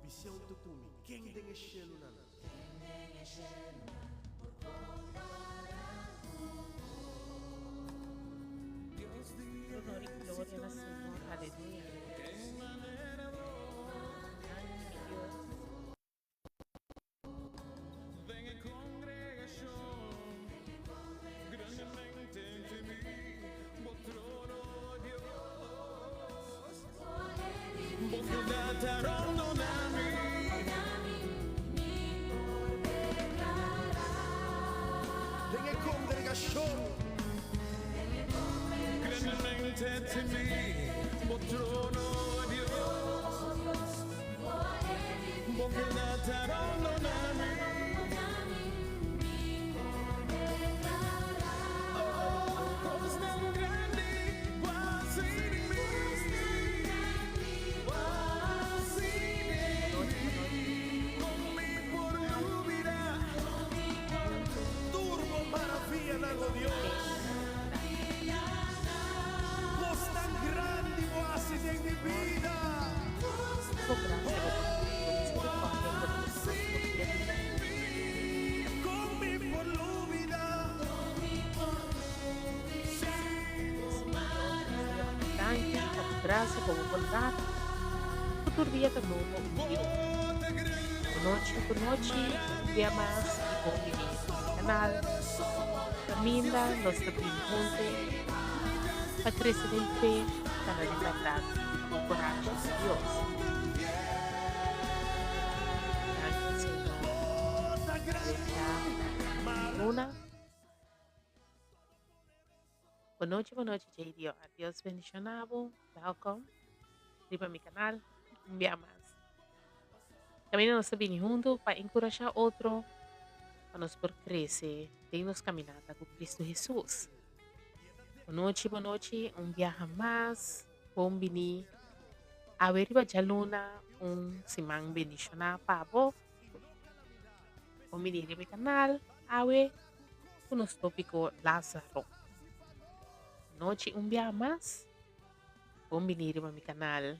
Bis'é un ta ku mi, Ken den e shelunan? Honor y gloria na Señor. Aleluya. Danki, mi Dios. Den e kongregashon. Tur bo maravianan, o Dios. Kosnan grandi bo hasi den mi bida. Bo gracia, bo bondad, bo misericordia por ta ku nos tur dia di dia. Kon mi por lubida? Señor, nos ta yama danki pa bo gracia, pa bo bondad, ku tur dia ta nobo i biu. Bon nochi, bon nochi, un dia mas i bon bini na mi canal. Caminda nos ta bini hunto pa crece den fe, cana den berdad i ku corashi di Dios. Danki Señor. Awe ta luna. Bon nochi, bon nochi JDR. Dios bendiciona bo. Welkom riba mi canal un bia mas. Caminda nos ta bini hunto pa encurasha otro pa nos por crece den nos caminata cu Cristo Jesus. Bon nochi, bon nochi, un biaha mas. Bon bini awe riba djaluna un siman bendiciona pa bo. Bon bini riba mi canal awe cu nos topico Lazaro. Nochi un biaha mas. Bon bini riba mi canal.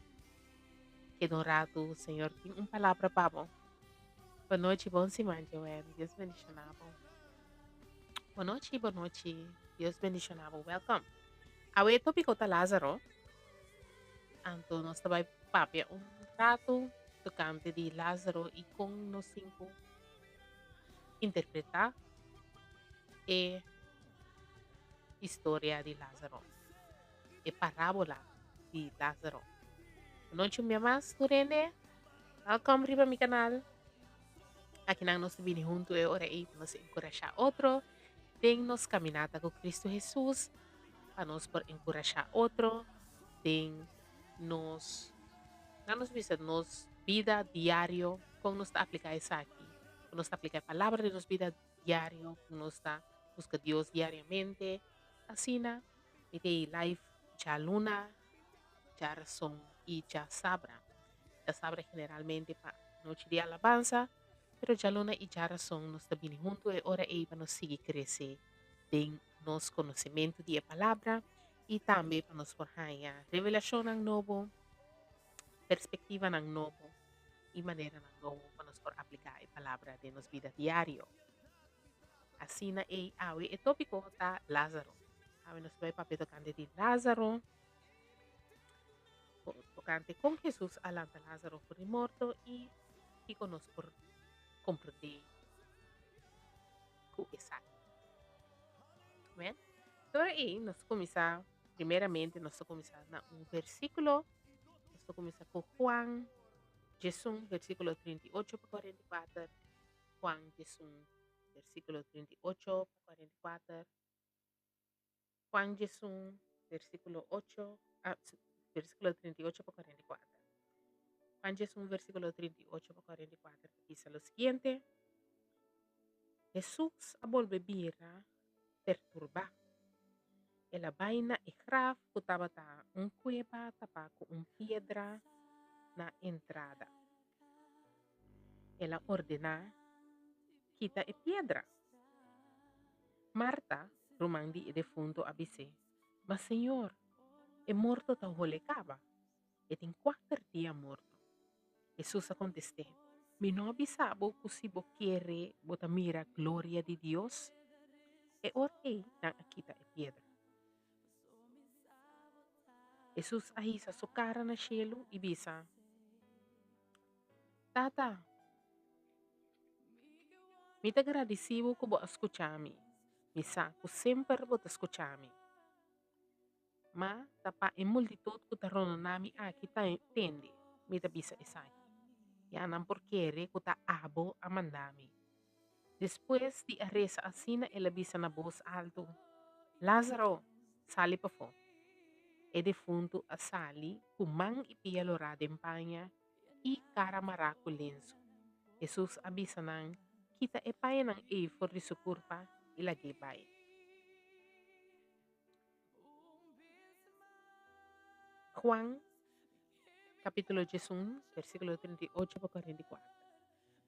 Keda un ratu, Señor tin un palabra pa bo. Bon nochi, bon siman Joanne. Dios bendiciona bo. Bon nochi, bon nochi. Dios bendiciona bo. Welcome. Awe e topico ta Lazaro. Anto nos ta bai papia un ratu tocante di Lazaro y con nos tin cu interpreta e historia di Lazaro, e parabola di Lazaro. Nochi un bia mas tur hende, welkom riba mi canal. Akinan nos ta bini huntu e ora ei pa nos enkurashá otro den nos kaminata ku Kristu Hesus, pa nos por enkurashá otro den nos, nan nos bisa, nos bida diario, kon nos ta apliká esaki, kon nos ta apliká e palabra den nos bida diario, kon nos ta buska Dios diariamente. Asina mi ta e live djaluna, djarason i djasabra. Djasabra generalmente pa nochi di alabansa, pero djaluna i djarason nos ta bini huntu e ora ei pa nos sigui krese den nos konosementu di e palabra i tambe pa nos por haña revelashonnan nobo, perspektivanan nobo i maneranan nobo pa nos por apliká e palabra den nos bida diario. Asina ei awe e tópiko ta Lázaro. Awe nos ta bai papia tokante di Lázaro, tokante kon Hesus a lanta Lázaro for di morto i kiko nos por komprondé ku esaki. Amen. Ora ei nos kuminsá, primeramente nos ta kuminsá na un versíkulo, nos ta kuminsá ku Juan diesun versíkulo 38 pa 44, Juan diesun versíkulo 38 pa 44, Juan diesun versíkulo ocho, ah, versíkulo 38 pa 44. Juan diesun versíkulo 38 pa 44 ta bisa lo siguiente, Hesus a bolbe bira perturbá. El a bai na e graf ku tabata un kueba tapá ku un piedra na entrada. El a ordená, Kita e piedra. Marta, ruman di e defuntu, a bis'é, Ma Señor, e morto ta hole kaba, e tin kuater dia morto. Hesus a kontest'é, Mi no a bisa bo ku si bo kere bo ta mira gloria di Dios? E ora ei nan a kita e piedra. Hesus a hisa su kara na shelu i bisa, Tata, mi ta gradisí bo ku bo a skucha mi. Mi sa ku semper bo ta skucha mi. Ma ta pa e multitut ku ta rondoná mi aki ta tende mi ta bisa esaki, ya nan por kere ku ta abo a manda mi. Despues di a resa asina el a bisa na bos altu, Lázaro, sali pafó! E defuntu a sali ku man i pia lorá den paña i kara mará ku lensu. Hesus a bisa nan, Kita e pañanan ei for di su kurpa i lag'é bai. Juan capítulo 11, versículo 38 pa 44.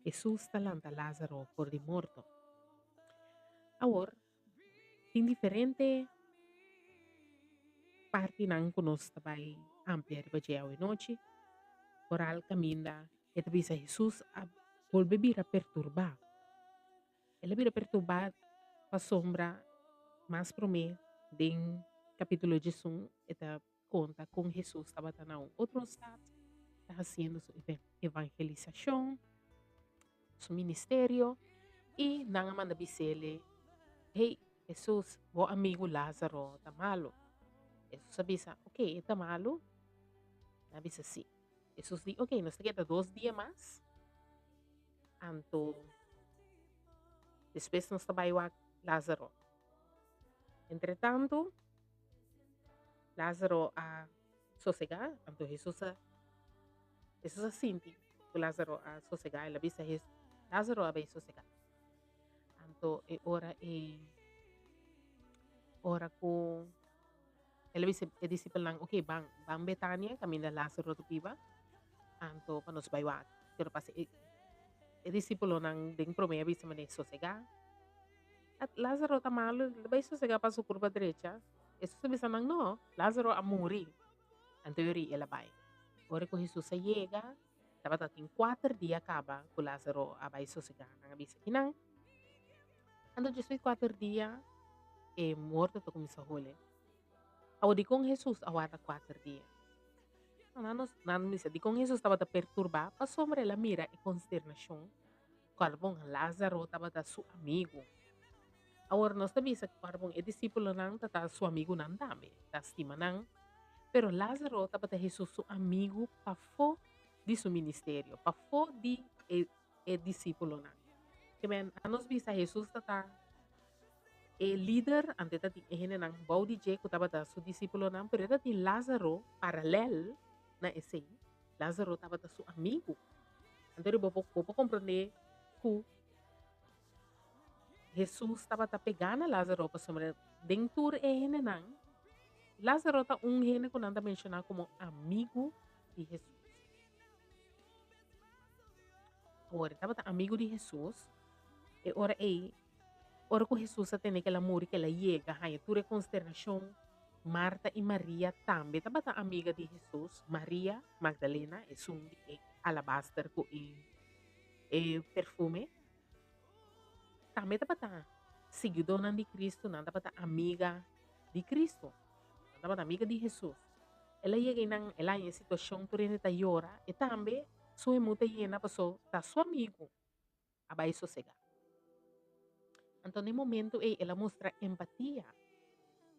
Jesús ta lanta Lázaro for di morto. Awor, tin diferente partinan ku nos ta bai amplia riba dje awe nochi. Oral kaminda e ta bisa Jesús a bolbe bira perturbá. El a bira perturbá pasobra mas promé den kapítulo diesun e ta konta kon Hesus tabata na un otro stat ta hasiendo su evangelisashon, su ministerio, i nan a manda bis'el, Hey, Hesus, bo amigu Lázaro ta malu. Hesus a bisa, Oke, e ta malu? Nan a bisa, Sí. Hesus di, Oke, nos ta keda dos dia mas. Anto despues nos ta bai wak Lázaro. Entretantu, Lázaro a sosegá, anto Hesus a Hesus a sinti ku Lázaro a sosegá, el a bisa Hesus, Lázaro a bai sosegá. Anto e ora ei, ora ku el a bisa e disipelnan, ok, ban, ban Betania, kaminda Lázaro ta biba, anto pa nos bai wak. Pero pasa e e disípulonan den promé a bisa manera sosegá. Lázaro ta malu, el ta bai sosegá pa su kurpa drecha. Hesus a bisa nan, No, Lázaro a muri. Anto yori el a bai. Ora ku Hesus a yega, tabata tin kuater dia kaba ku Lázaro a bai sosegá. Nan a bisa kinan. Anto despues di kuater dia, e morto ta kuminsá hole. Awor dikon Hesus a warda kuater dia? Nan nos nan bisa dikon Hesus tabata perturbá? Pasobra el a mira e konsternashon kòrbon Lázaro tabata su amigu. Awor nos ta bisa kòrbon e disípulonan ta ta su amigunan tambe, ta stima nan. Pero Lázaro tabata Hesus su amigu pafó di su ministerio, pafó di e e disípulonan. Ke men a nos bisa Hesus ta ta e lider, ante ta tin e hendenan bou di dje ku tabata su disípulonan, pero e ta tin Lázaro paralèl na esei. Lázaro tabata su amigu. Anto bo por bo por komprondé ku Hesus tabata pegá na Lázaro pasobra den tur e hendenan, Lázaro ta un hende ku nan ta menshoná komo amigu di Hesus. Awor, e tabata amigu di Hesus. E ora ei, ora ku Hesus a tende ku el a muri, ku el a yega haña tur e konsternashon, Marta i Maria tambe tabata amiga di Hesus. Maria Magdalena, esun di e alabaster ku e e perfume, tambe tabata siguidónan di Kristu, nan tabata amiga di Kristu, nan tabata amiga di Hesus. El a yega einan, el a haña e situashon tur hende ta yora, e tambe su hemú ta yena paso ta su amigu a bai sosegá. Anto na e momentu ei el a mustra empatia,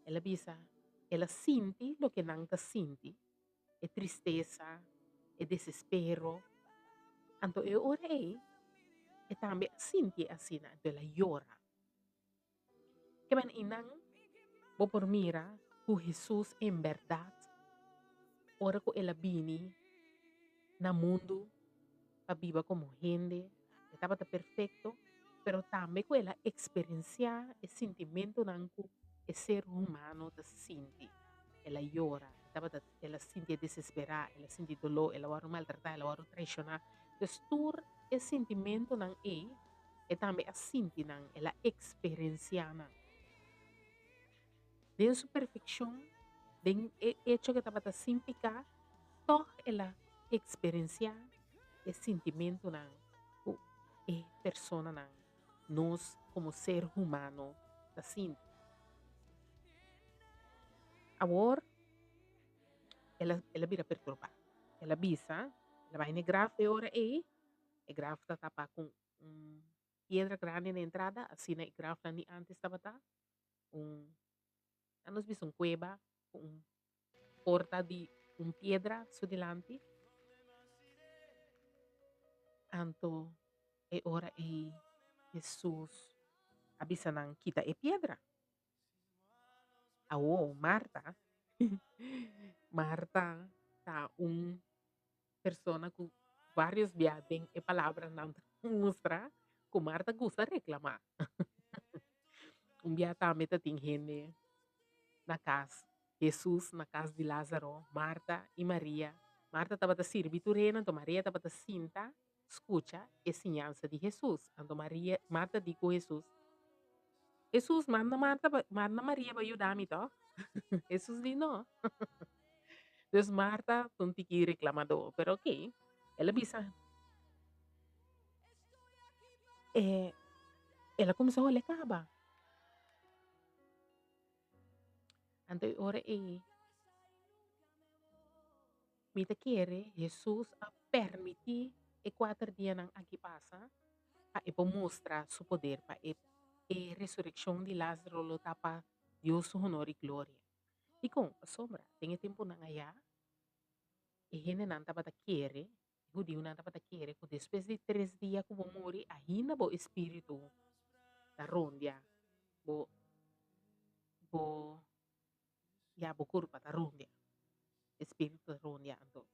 el a bisa, el a sinti loke nan ta sinti, e tristesa, e desespero. Anto e ora ei e tambe a sinti asina, anto el a yora. Kimen einan bo por mira ku Hesus en bèrdat ora ku el a bini na mundu pa biba komo hende, e tabata perfekto, pero tambe ku el a eksperensiá e sintimentunan ku e ser humano ta sinti. El a yora, e tabata el a sinti e desesperá, el a sinti doló, el a wòrdu maltratá, el a wòrdu traishoná. Dus tur e sintimentunan ei E tambe a sinti nan, el a eksperensiá nan. Den su perfekshon, den e echo ku e tabata sin piká, tòg el a eksperensiá e sintimentunan ku e personanan, nos komo ser humano ta sinti. Awor el a el a bira perturbá. El a bisa, el a bai na e graf e ora ei, e graf ta tapá ku un piedra grandi na entrada, asina e grafnan di ántes tabata, un a nos bisa un kueba ku un porta di un piedra su dilanti. Anto e ora ei Hesus a bisa nan kita e piedra. Awo Marta, Marta ta un persona ku varios bia den e palabranan ta mustra ku Marta gusta reklamá. Un bia tambe ta tin hende na kas, Hesus na kas di Lázaro, Marta i Maria. Marta tabata sirbi tur hende, anto Maria tabata sinta skucha e siñansa di Hesus. Anto Maria, Marta di ku Hesus, Hesus, manda Marta pa, manda Maria pa yuda mi tòg? Hesus di, No. Dus Marta ta un tiki reklamadó, pero okey, el a bisa, e el a kuminsá hole kaba. Anto e ora ei mi ta kere Hesus a permití e kuater dianan aki pasa pa e por mustra su poder, pa e e resurekshon di Lázaro lo ta pa Dios su honor i gloria. Dikon? Pasobra den e tempunan ayá e hendenan tabata kere, e hudiunan tabata kere ku despues di tres dia ku bo muri ainda bo espíritu ta rondia bo bo ya bo kurpa ta rondia, espíritu ta rondia. Anto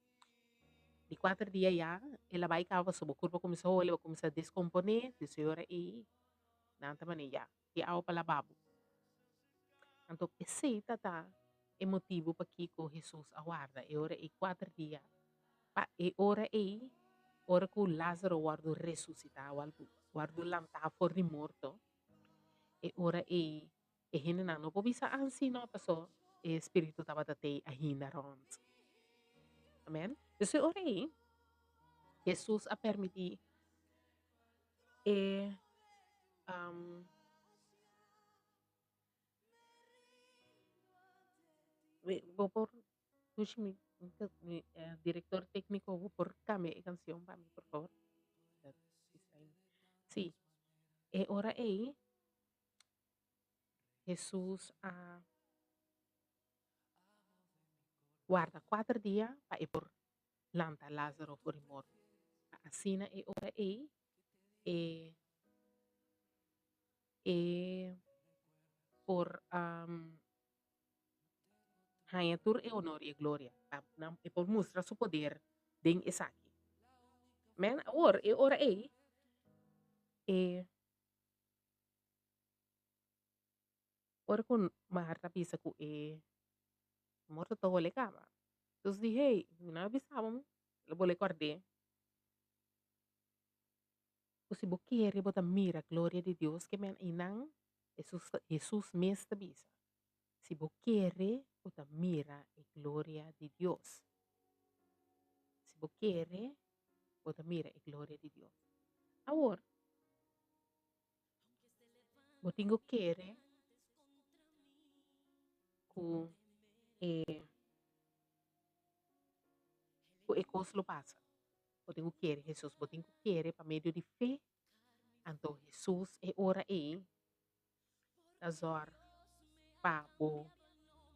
di kuater dia ya el a bai kaba pasobra bo kurpa kuminsá hole, bo kuminsá deskomponé, dus e ora ei nan ta manera ya di awa pa laba bo. Anto esei ta ta e motibu pakiko Hesus a warda e ora ei kuater dia, pa e ora ei, ora ku Lázaro wòrdu resusitá, wòrdu lantá for di morto, e ora ei e hendenan no por bisa ansi no, paso e spiritu tabata tei ainda rònt. Amen. Dus e ora ei Hesus a permití e bo por dushi mi mi director técnico bo por cambia e cancion pa mi por favor? Sí, e ora ei Hesus a warda kuater dia pa e por lanta Lázaro for di morto. Pa asina e ora ei e e por haña tur e honor i e gloria, pa nan e por mustra su poder den esaki. Men, awor e ora ei e Ora ku Marta bisa ku e morto ta hole kaba, Jesus di, Hey, mi no a bisa bo, lo bo rekord'é ku si bo kere bo ta mira gloria di Dios ke men einan Jesus ta Jesus mes ta bisa, si bo kere bo ta mira e gloria di Dios. Si bo kere bo ta mira e gloria di Dios. Awor. Bo tin ku kere ku e ku e kos lo pasa. Bo tin ku kere Hesus. Bo tin ku kere pa medio di fe. Anto Hesus e ora ei ta zòrg pa bo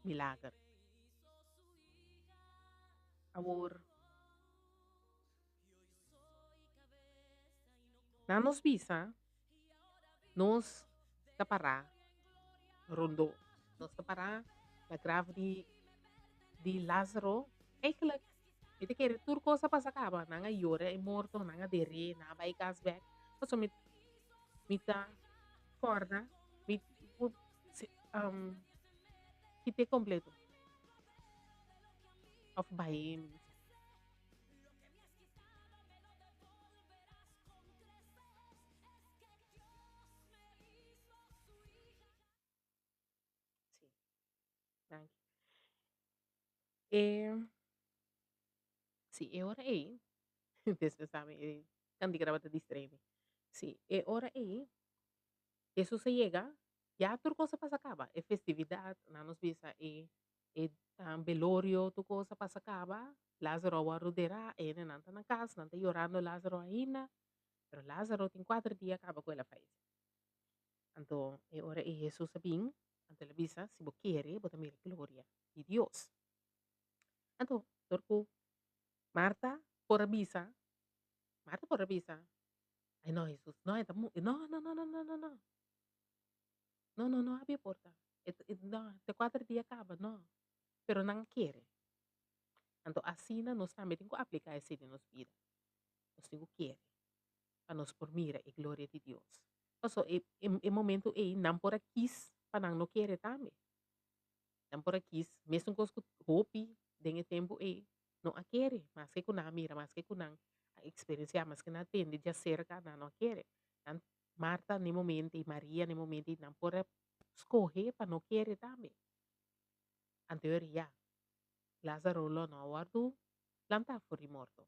milager. Awor. Nan nos bisa, Nos ta pará rondó. Nos ta pará na graf di di Lázaro. Eigenlijk, mi ta kere tur kos a pasa kaba. Nan a yora e morto, nan a der'é, nan a bai kas bèk. Pasobra mi mi ta kòrda mi kit'é kompleto òf bai. Sí. Danki. E, sí, e ora ei, Despues mi e kantika tabata distrae mi. Si, e ora ei Hesus a yega, ya tur kos a pasa kaba, e festividat, nan nos bisa e e belorio, tur kos a pasa kaba, Lázaro a wòrdu derá, e hendenan ta na kas, nan ta yorando Lázaro ainda, pero Lázaro tin kuater dia kaba ku el a fayesé. Anto e ora ei Hesus a bin, anto el a bisa, Si bo kere, bo ta mira gloria di Dios. Anto, dor ku Marta por a bisa, Marta por a bisa, Ay no, Hesus, no, e ta mu, no, no, no, no, no, no, no. No, no, no habia porta. E, e, no, te kuater dia kaba, no. Pero nan a kere. Anto asina nos tambe tin ku apliká esei den nos bida. Nos tin ku kere pa nos por mira e gloria di Dios. Paso e, e, e momento ei nan por a kis pa nan no kere tambe. Nan por a kis mesun kos ku hopi den e tempu ei no a kere, maske ku nan a mira, maske ku nan a eksperensiá, maske nan a tende djaserka, nan no a kere. Nan Marta n'e momento ei, Maria n'e momento ei, nan por a skohe pa no kere tambe. Anto ya, Lázaro lo no a wòrdu lantá for di morto.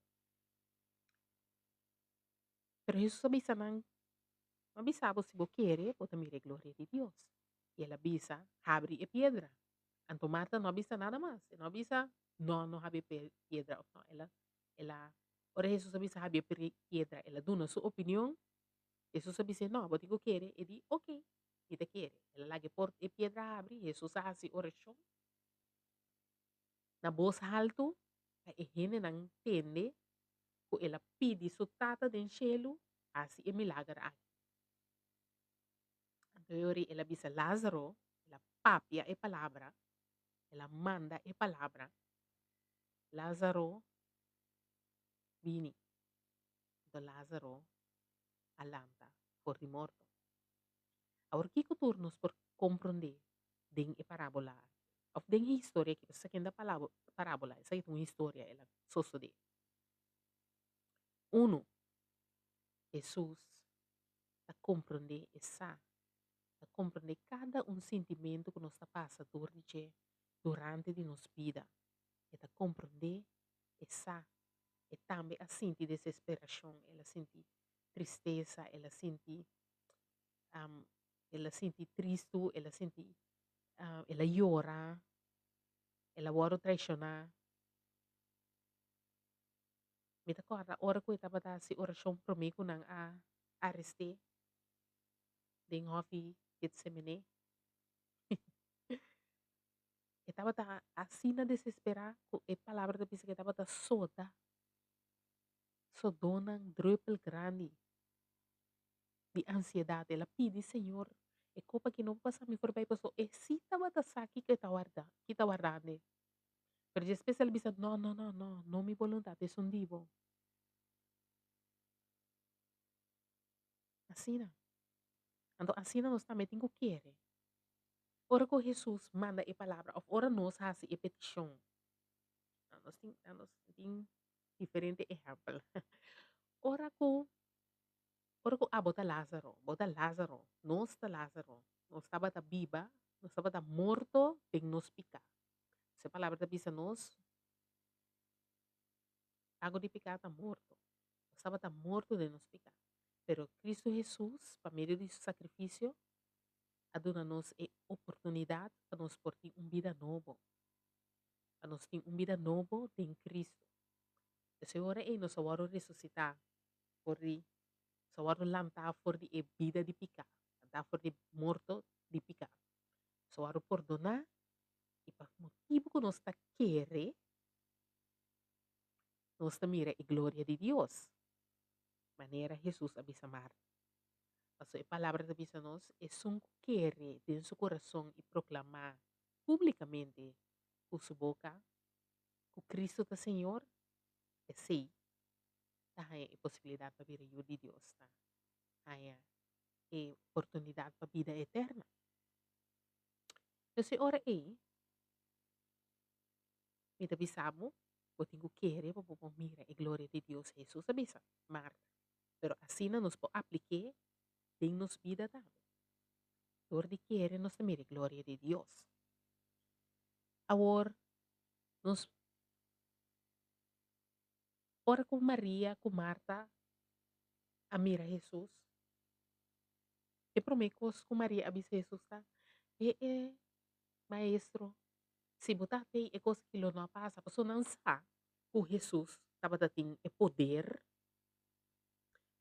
Pero Hesus a bisa nan, Mi a bisa bo, si bo kere, bo ta mira e gloria di Dios. I el a bisa, Habri e piedra. Anto Marta no a bisa nada mas. E no a bisa, No, no habri e piedra òf no. El a, el a, ora Hesus a bisa habri e piedra, el a duna su opinion. Hesus a bis'é, No, bo tin ku kere. E di, Oke, mi ta kere. El a laga e por e piedra habri. Hesus a hasi orashon na bos haltu pa e hendenan tende ku el a pidi su Tata den shelu hasi e milager aki. Anto e ora el a bisa Lázaro, el a papia e palabra, el a manda e palabra, Lázaro, bini. Anto Lázaro a lanta for di morto. Awor kiko tur nos por komprondé den e parábola aki, òf den e historia aki? Pasobra esaki no ta parábola, esaki ta un historia el a sosodé. Unu, Hesus ta komprondé e sa, ta komprondé kada un sintimentu ku nos ta pasa dor di dje durante di nos bida. E ta komprondé e sa. E tambe a sinti desesperashon, el a sinti tristesa, el a sinti el a sinti tristu, el a sinti el a yora, el a wòrdu traishoná. Mi ta kòrda ora ku e tabata hasi orashon promé ku nan a arest'é den hòfi Getsemené. E tabata asina desesperá ku e palabra ta bisa ku e tabata soda, sodónan drùpel grandi di ansiedat. El a pidi, Señor, e kopa aki no por pasa mi forbei, pasobra e sí tabata sa kiko e ta warda, ki ta wardand'e. Pero despues el bisa, No, no, no, no, no mi boluntat, esun di bo. Asina. Anto asina nos tambe tin ku kere. Ora ku Hesus manda e palabra òf ora nos hasi e petishon, nos tin, nos tin diferente ehèmpel. Ora ku, ora ku abo ta Lázaro, bo ta Lázaro, nos ta Lázaro, nos tabata biba, nos tabata morto den nos piká. Se palabra ta bisa nos, pago di piká ta morto. Nos tabata morto den nos piká. Pero Cristo Hesus, pa medio di su sakrifisio, a duna nos e oportunidat pa nos por tin un bida nobo. Pa nos tin un bida nobo den Cristo. Esei ora ei nos a wòrdu resusitá for di, nos a wòrdu lantá for di e bida di piká, lantá for di morto di piká. Nos a wòrdu pordoná I pa motibu ku nos ta kere, nos ta mira e gloria di Dios, manera Hesus a bisa Marta. Pasobra e Palabra ta bisa nos, Esun ku kere den su kurason i proklamá públikamente ku su boka ku Kristu ta Señor, esei ta haña e posibilidat pa bira yu di Dios, ta haña e oportunidat pa bida eterna. Entonces e ora ei mi ta bisa bo, bo tin ku kere pa bo por mira e gloria di Dios. Hesus a bisa Marta, pero asina nos por aplik'é den nos bida tambe. Dor di kere nos ta mira e gloria di Dios. Awor nos. Ora ku Maria ku Marta a mira Hesus, e promé kos ku Maria a bisa Hesus ta, E e, Maestro, si bo ta tei e kos aki lo no a pasa. Pasobra nan sa ku Hesus tabata tin e poder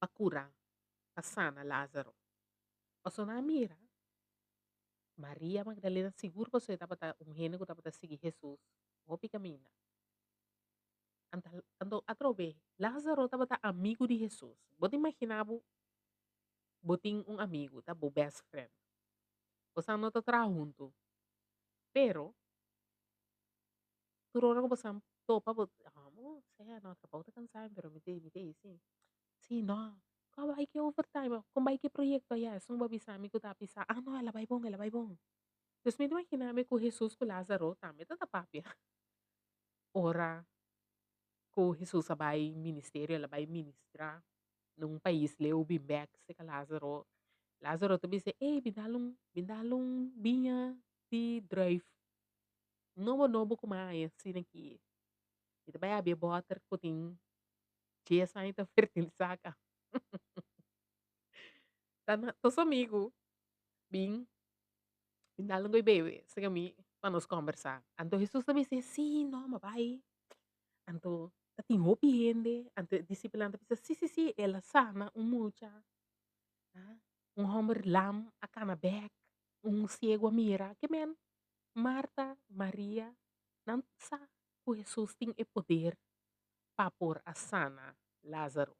pa kura, pa sana Lázaro. Pasobra nan a mira Maria Magdalena sigur pasobra e tabata un hende ku tabata sigui Hesus hopi kaminda. Anto atrobe Lázaro tabata amigu di Hesus. Bo ta imaginá bo bo tin un amigu, ta bo best friend. Bosan no ta traha huntu, pero tur ora ku bosan topa bo amo sea no trabou ta kansa mi pero mi ta mi ta ei si. Si no, kon a bai ki overtime of kon bai ki proyekto aya esun bo a bisa mi ku ta bisa ah no el a bai bon el a bai bon. Dus mi ta imaginá mi ku Hesus ku Lázaro tambe ta ta papia. Ora ku Hesus a bai ministerio, el a bai ministrá na un pais leu bin bèk serka Lázaro. Lázaro ta bisa, Ey, bin dal un, bin dal un biña di druif nobo nobo ku mi a haña asina aki. Mi ta bai habri e bòter ku tin dies aña ta fertilisá ka. Ta na, ta su amigu bin. Bin dal un goi bebe serka mi pa nos kombersá. Anto Hesus ta bis'é, Sí, no, ma bai. Anto ta tin hopi hende. Anto e disipelnan ta bisa, Sí, sí, sí, el a sana un mucha. Ah, un hòmber lam a kana bèk, un siegu a mira. Ke men Marta, Maria, nan sa ku Hesus tin e poder pa por a sana Lázaro.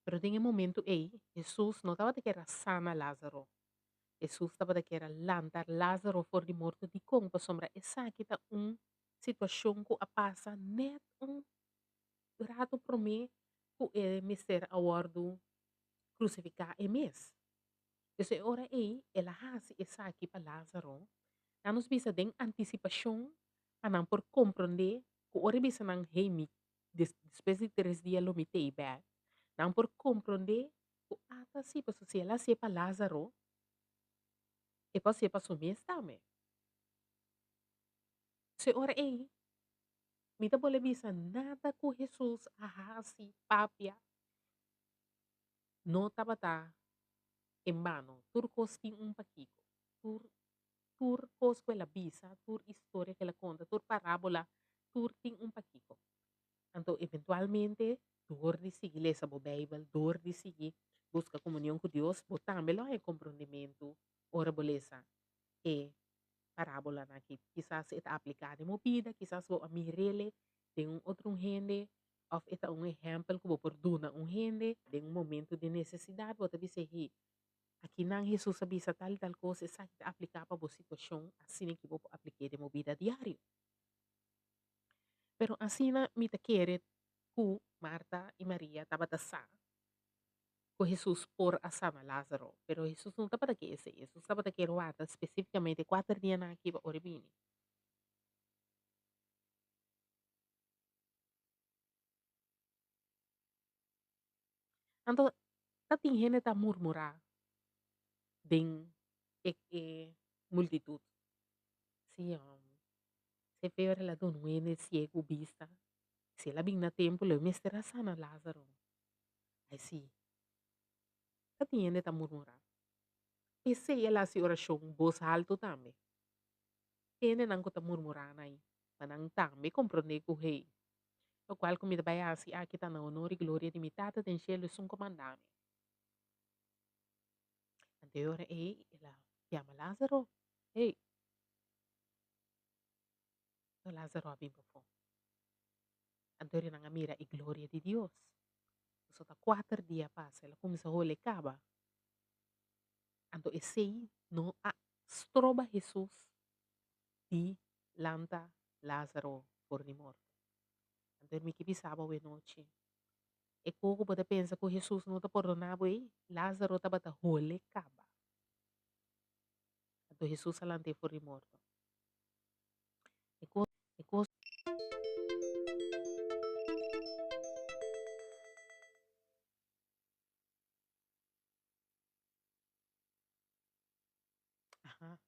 Pero den e momentu ei, Hesus no tabata kier a sana Lázaro. Hesus tabata kier a lanta Lázaro for di morto. Dikon? Pasobra esaki ta un situashon ku a pasa nèt un ratu promé ku e mester a wòrdu krusifiká e mes. Pues e ora ei el a hasi esaki pa Lázaro, nan nos bisa den antisipashon pa nan por komprondé ku ora e bisa nan, Hey, mi despues di tres dia lo mi t'ei bèk, nan por komprondé ku ata si, pasobra si el a hasié pa Lázaro, e por hasié pa su mes tambe. So e ora ei, mi ta bolbe bisa nada ku Hesus a hasi, papia, no tabata en bano. Tur kos tin un pakiko. Tur tur kos ku el a bisa, tur historia ku el a konta, tur parábola, tur tin un pakiko. Anto eventualmente dor di sigui lesa bo Beibel, dor di sigui buska komunion ku Dios, bo tambe lo haña komprondimentu ora bo lesa e parábolanan aki. Kisas e ta apliká den bo bida, kisas bo a mir'el den un otro un hende, òf e ta un ehèmpel ku bo por duna un hende den un momentu di nesesidat. Bo ta bisa, Hey, akinan Hesus a bisa tal i tal kos, esaki ta apliká pa bo situashon, asina ki bo por aplik'é den bo bida diario. Pero asina mi ta kere ku Marta i Maria tabata sa ku Hesus por a sana Lázaro, pero Hesus no tabata ke esei. Hesus tabata kier warda spesífikamente kuater dianan aki pa ora e bini. Anto ta tin hende ta murmurá den e e multitut. Sí, si e feber el a duna un hende siegu bista, si el a bin na tempu lo e mester a sana Lázaro. Ai sí, ta tin hende ta murmurá. P'esei el a hasi orashon bos haltu tambe. Hendenan ku ta murmurá na ei, pa nan tambe komprondé ku, hey, lokual ku mi ta bai hasi aki ta na honor i gloria di mi Tata den shelu esun ku manda mi. Anto e ora ei el a yama Lázaro, Hey! Anto Lázaro a bin pafó. Anto ora nan a mira e gloria di Dios. Pasobra ta kuater dia pasa, el a kuminsá hole kaba. Anto esei no a stroba Hesus di lanta Lázaro for di morto. Anto mi ke bisa bo awenochi, e ku ku bo ta pensa ku Hesus no ta pordoná bo ei, Lázaro tabata hole kaba. Anto Hesus a lant'é for di morto. E kos, e kos. Aha.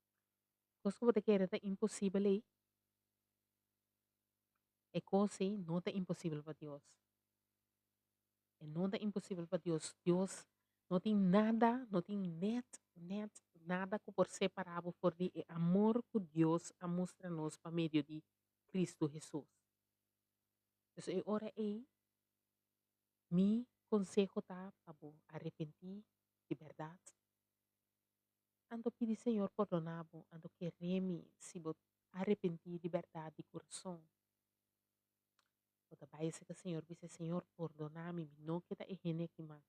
Kos ku bo ta kere ta imposibel ei. E kos ei no ta imposibel pa Dios. E no ta imposibel pa Dios. Dios no tin nada, no tin net, net nada ku por separá bo for di e amor ku Dios a mustra nos pa medio di Kristu Hesus. Pues e ora ei, mi konseho ta pa bo arepentí di bèrdat. Anto pidi Señor pordoná bo, anto kere mi si bo arepentí di bèrdat di kurason. Bo ta bai esei ka Señor bisa, Señor pordoná mi, mi no ke ta e hende aki mas.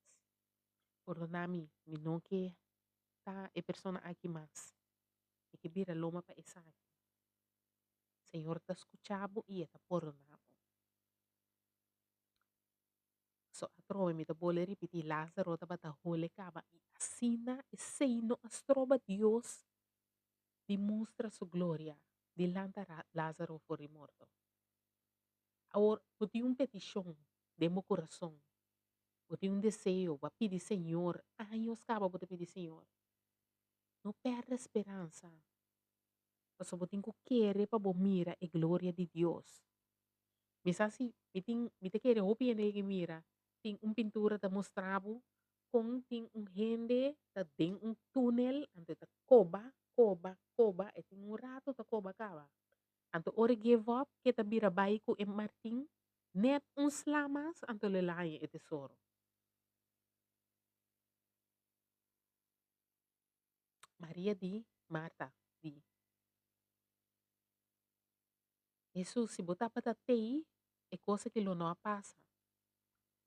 Pordoná mi, mi no ke ta e persona aki mas. Mi ke bira loma pa esaki. Señor ta skucha bo i e ta pordoná bo. So atrobe mi ta bole ripití, Lázaro tabata hole kaba i asina esei no a stroba Dios di mustra su gloria di lanta Lázaro for di morto. Awor, bo tin un petishon den bo kurason, bo tin un deseo, bo a pidi Señor, años kaba bo ta pidi Señor. No pèrdè speransa, pasobra bo tin ku kere pa bo mira e gloria di Dios. Mi sa si mi tin, mi ta kere hopi hende ke mira, tin un pintura ta mustra bo kon tin un hende ta den un túnel, anto e ta koba, koba, koba, e tin un rato ta koba kaba. Anto ora e give up ke ta bira bai ku e martin net un sla mas anto lo el a haña e tesoro. Maria di, Marta di, Hesus si bo tabata tei e kos aki lo no a pasa.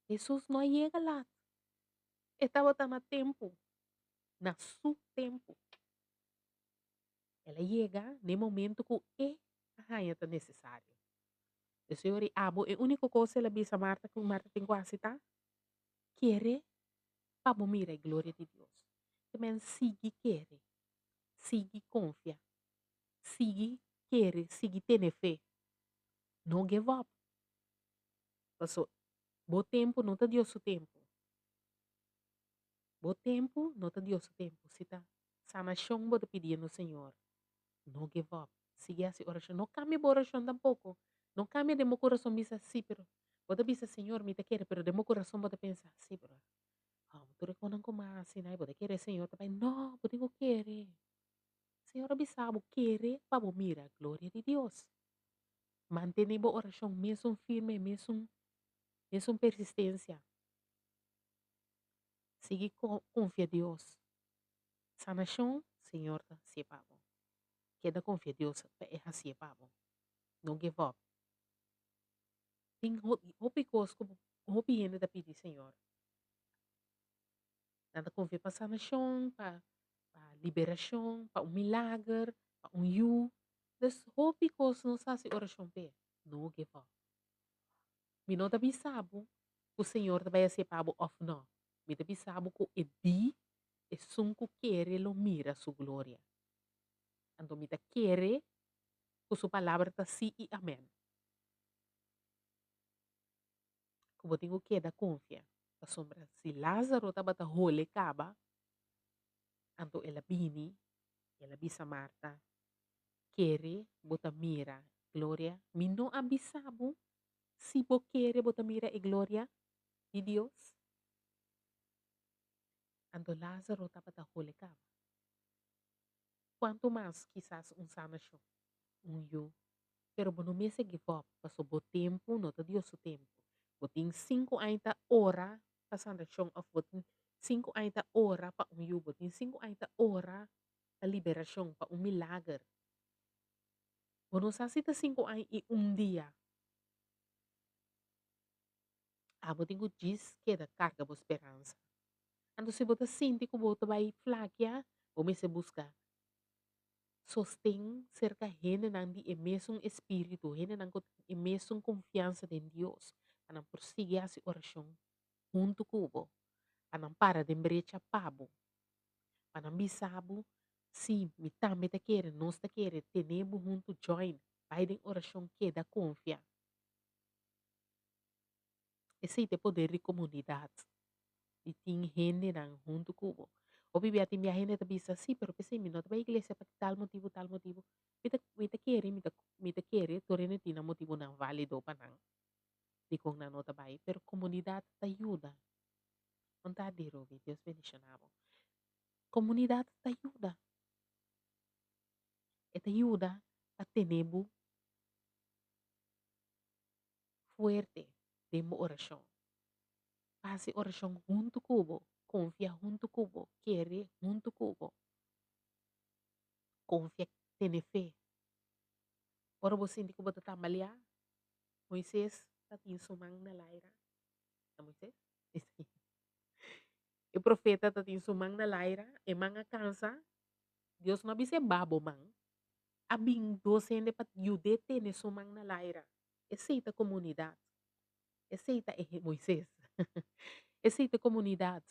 Hesus no a yega lat, e tabata na tempu, na su tempu. El a yega n'e momento ku e a haña ta nesesario. E Señor i abo e úniko kos el a bisa Marta ku Marta tin ku hasi ta, Kere pa bo mira e gloria di Dios. Te men sigui kere, sigui konfia, sigui kere, sigui tene fe. No give up. Paso bo tempu no ta Dios su tempu. Bo tempu no ta Dios su tempu. Si ta Sanashon bo ta pidiendo Señor. No give up. Sigui hasi orashon. No kambia bo orashon tampoko. No kambia den bo kurason bisa si pero bo ta bisa Señor mi ta kere pero den bo kurason bo ta pensa si pero amo tur e konan ku mi a hasi nai bo ta kere Señor ta bai no bo tin ku kere. Señor a bisa bo kere pa bo mira gloria di Dios. Mantene bo orashon mesun firme mesun mesun persistencia. Sigui konfia Dios. Sanashon, Señor ta hasié pa bo. Keda konfia Dios pa e hasié pa bo. No give up. Tin hopi kos ku hopi hende ta pidi Señor. Nan ta konfia pa sanashon, pa pa liberashon, pa un milager, pa un yu. Dus hopi kos nos hasi orashon p'e. No give up. Mi no ta bisa bo ku Señor ta bai hasié pa bo òf no. Mi ta bisa bo ku e di esun ku kere lo mira su gloria. Anto mi ta kere ku su palabra ta sí i amèn. Ku bo tin ku keda konfia, pasobra si Lázaro tabata hole kaba, anto el a bini, el a bisa Marta, Kere bo ta mira gloria? Mi no a bisa bo, si bo kere bo ta mira e gloria di Dios? Anto Lázaro tabata hole kaba. Kuantu mas kisas un sanashon, un yu. Pero bo no mester give up, paso bo tempu no ta Dios su tempu. Bo tin sinku aña ta ora pa sanashon òf bo tin sinku aña ta ora pa un yu, bo tin sinku aña ta ora pa liberashon, pa un milager. Bo no sa si ta sinku aña i un dia. Abo tin ku djis keda karga bo speransa. Anto si bo ta sinti ku bo ta bai flakia, bo mester buska sosten serka hendenan di e mesun espíritu, hendenan ku tin e mesun konfiansa den Dios, pa nan por sigui hasi orashon huntu ku bo, pa nan para den brecha pa bo, pa nan bisa bo, Sí, mi tambe ta kere, nos ta kere, tene bo huntu, join, bai den orashon, keda konfia. Esei ta e poder di komunidat, di tin hendenan huntu ku bo. Hopi bia tin bia hende ta bisa, sí, pero p'esei mi no ta bai iglesia pa tal motibu, tal motibu. Mi ta mi ta kere, mi ta mi ta kere tur hende tin nan motibunan válido pa nan dikon nan no ta bai, pero komunidat ta yuda. Un tardi Ruby, Dios bendishoná bo. Komunidat ta yuda. E ta yuda pa tene bo fuerte den bo orashon. Pa hasi orashon huntu ku bo, konfia huntu ku bo, kere huntu ku bo. Konfia, tene fe. Ora bo sinti ku bo ta tambaleá, Moises ta tin su man na laira. Ta Moises? E profeta ta tin su man na laira, e man a kansa. Dios no a bis'é ba bo man. A bin dos hende pa yud'é tene su man na laira. Esei ta komunidat. Esei ta e Moises. Esei ta komunidat.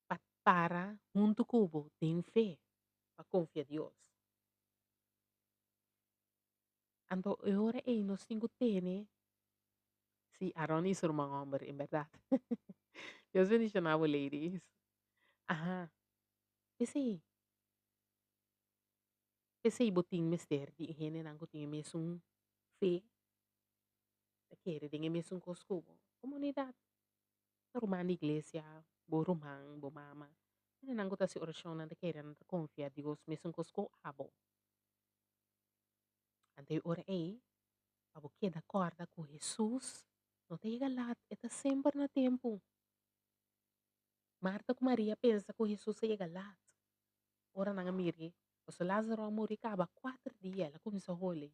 Pa para huntu ku bo den fe, pa konfia Dios. Anto e ora ei nos tin ku tene, sí, Aaron i su ruman hòmber, en bèrdat. Dios bendishoná bo, ladies. Aha, p'esei, p'esei bo tin mester di e hendenan ku tin e mesun fe, ta kere den e mesun kos ku bo. Komunidat, ruman di iglesia, bo ruman, bo mama, hendenan ku ta hasi orashon, nan ta kere, nan ta konfia Dios mesun kos ku abo. Anto e ora ei, pa bo keda kòrda ku Hesus no ta yega lat, e ta semper na tempu. Marta ku Maria pensa ku Hesus a yega lat ora nan a mir'é, pasobra Lázaro a muri kaba kuater dia, el a kuminsá hole.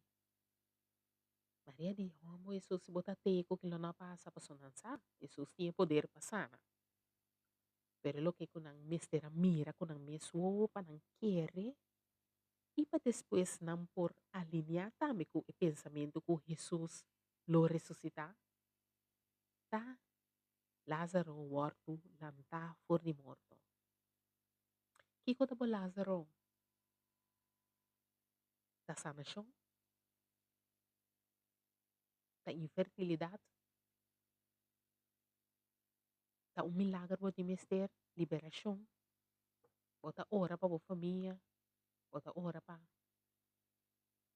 Maria di, Hòmber Hesus, si bo ta te ku kila no a pasa, pasobra nan sa Hesus tin e poder pa sana. Pero e loke ku nan mester a mira ku nan mes wowo pa nan kere i pa despues nan por alineá tambe ku e pensamentu ku Hesus lo resusitá, ta Lázaro wòrdu lantá for di morto. Kiko ta bo Lázaro? Ta sanashon? Ta infertilidat? Ta un milager bo tin mester? Liberashon? Bo ta ora pa bo famia? Bo ta ora pa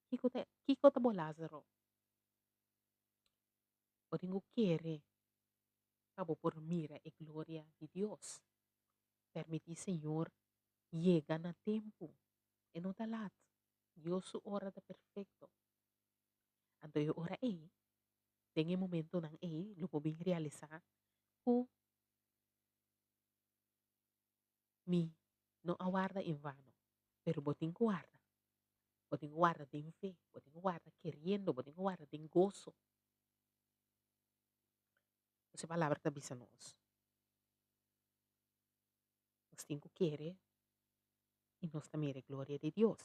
Kiko ta kiko ta bo Lázaro? Bo tin ku kere pa bo por mira e gloria di Dios. Permití Señor yega na tempu. E no ta lat. Dios su ora ta perfekto. Anto e ora ei, den e momentonan ei, lo bo bin realisá ku Mi no a warda en vano, pero bo tin ku warda. Bo tin ku warda den fe, bo tin ku warda keriendo, bo tin ku warda den goso. Nos e palabra ta bisa nos, nos tin ku kere i nos ta mira e gloria di Dios.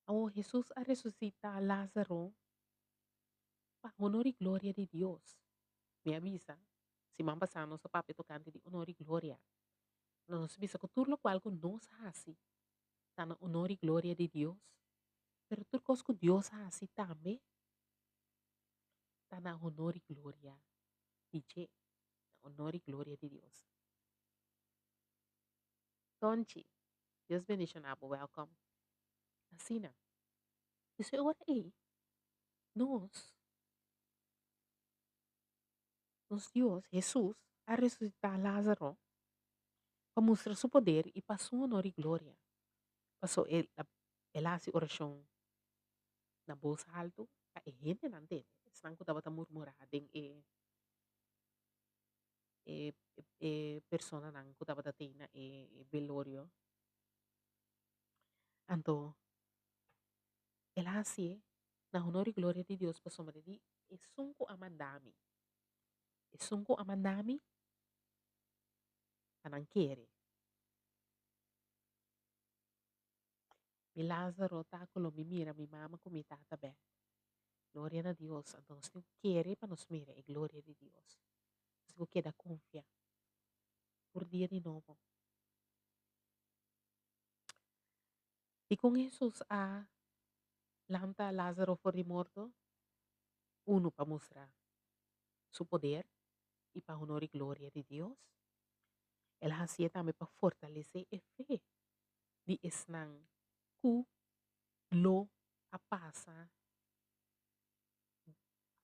Awor Hesus a resusitá Lázaro pa honor i gloria di Dios. Mi a bisa, siman pasá nos a papia tokante di honor i gloria. Nos a bisa ku tur lokual ku nos hasi ta na honor i gloria di Dios, pero tur kos ku Dios hasi tambe ta na honor i gloria di dje, na honor i gloria di Dios. Tonchi, Dios bendiciona bo, welcome. Asina. Pues e ora ei, nos, nos Dios, Hesus, a resucita Lázaro pa mustra su poder i pa su honor i gloria. Paso el a, el a hasi oracion na bos haltu pa e hendenan tende, esnan ku tabata murmura den e e e personanan ku tabata tei na e velorio. Anto el a hasié na honor i gloria di Dios pasobra di esun ku a manda mi, esun ku a manda mi pa nan kere. Mi Lázaro ta ku lo mi mira mi mama ku mi tata bèk. Gloria na Dios. Anto nos tin ku kere pa nos mira e gloria di Dios. Nos tin ku keda konfia tur dia di nobo. Dikon Hesus a lanta Lázaro for di morto? Unu pa mustra su poder i pa honor i gloria di Dios. El a hasié tambe pa fortalesé e fe di esnan ku lo a pasa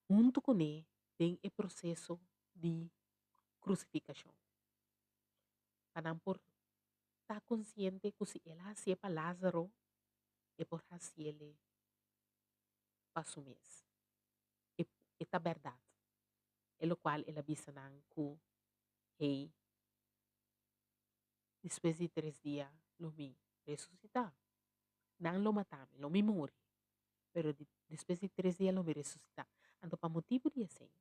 huntu kuné den e proseso di krusifikashon, pa nan por ta konsiente ku si el a hasié pa Lázaro, e por hasiele pa su mes. E e ta bèrdat. E lokual el a bisa nan ku, Hey, despues di tres dia lo mi resusitá. Nan lo mata mi, lo mi muri, pero di despues di tres dia lo mi resusitá. Anto pa motibu di esei,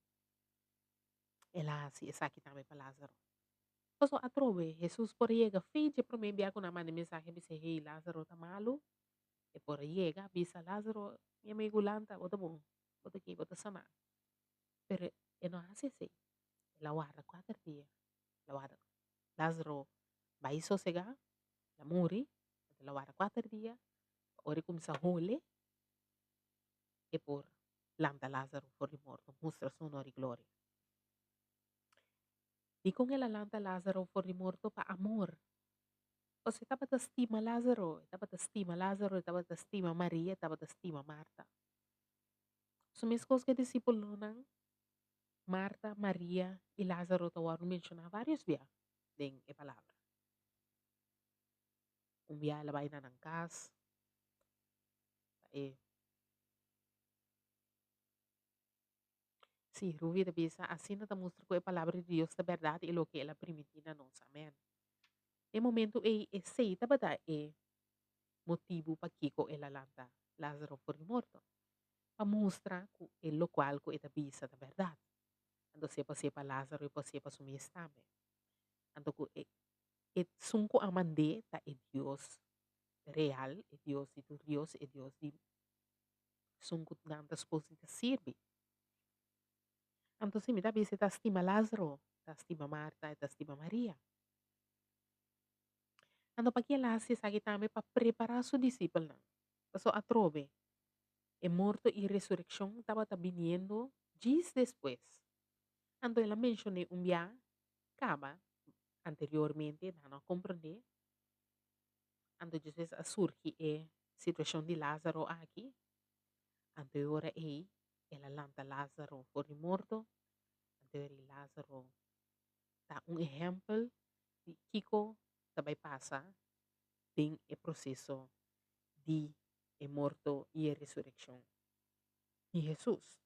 el a hasi esaki tambe pa Lázaro. Pasobra atrobe Hesus por a yega fe dje promé bia ku nan manda e mensahe bisa, Hey, Lázaro ta malu. E por a yega bisa Lázaro, Mi amigu lanta, bo ta bon, bo ta ki, bo ta saná. Pero e no hasi esei. El a warda kuater dia. El a warda Lázaro bai sosegá, el a muri, anto el a warda kuater dia, ora e kuminsá hole, e por lanta Lázaro for di morto, mustra su honor i gloria. Dikon el a lanta Lázaro for di morto? Pa amor. Pasobra e tabata stima Lázaro, e tabata stima Lázaro, e tabata stima Maria, e tabata stima Marta. So meskos ku e disipelnan, Marta, Maria i Lázaro ta wòrdu menshoná vários bia den e Palabra. Un bia el a bai na nan kas, pa e. Sí, Ruby ta bisa, asina ta mustra ku e Palabra di Dios ta bèrdat i loke el a primintí na nos. Amèn. E momentu ei, esei tabata e motibu pakiko el a lanta Lázaro for di morto, pa mustra ku e lokual ku e ta bisa ta bèrdat. Anto si e por hasié pa Lázaro, e por hasié pa su mes tambe. Anto ku e esun ku a mand'é ta e Dios real, e Dios di tur dios, e Dios di esun ku nan ta supos di ta sirbi. Anto si mi ta bisa e ta stima Lázaro, e ta stima Marta, e ta stima Maria. Anto paki el a hasi esaki tambe? Pa prepará su disipelnan. Pasobra atrobe e morto i resurekshon tabata biniendo djis despues. Anto el a menshoné un bia kaba anteriormente, nan no a komprondé. Anto despues a surgi e situashon di Lázaro aki. Anto e ora ei el a lanta Lázaro for di morto. Anto e ora ei Lázaro ta un ehèmpel di kiko ta bai pasa den e proseso di e morto i e resurekshon di Hesus.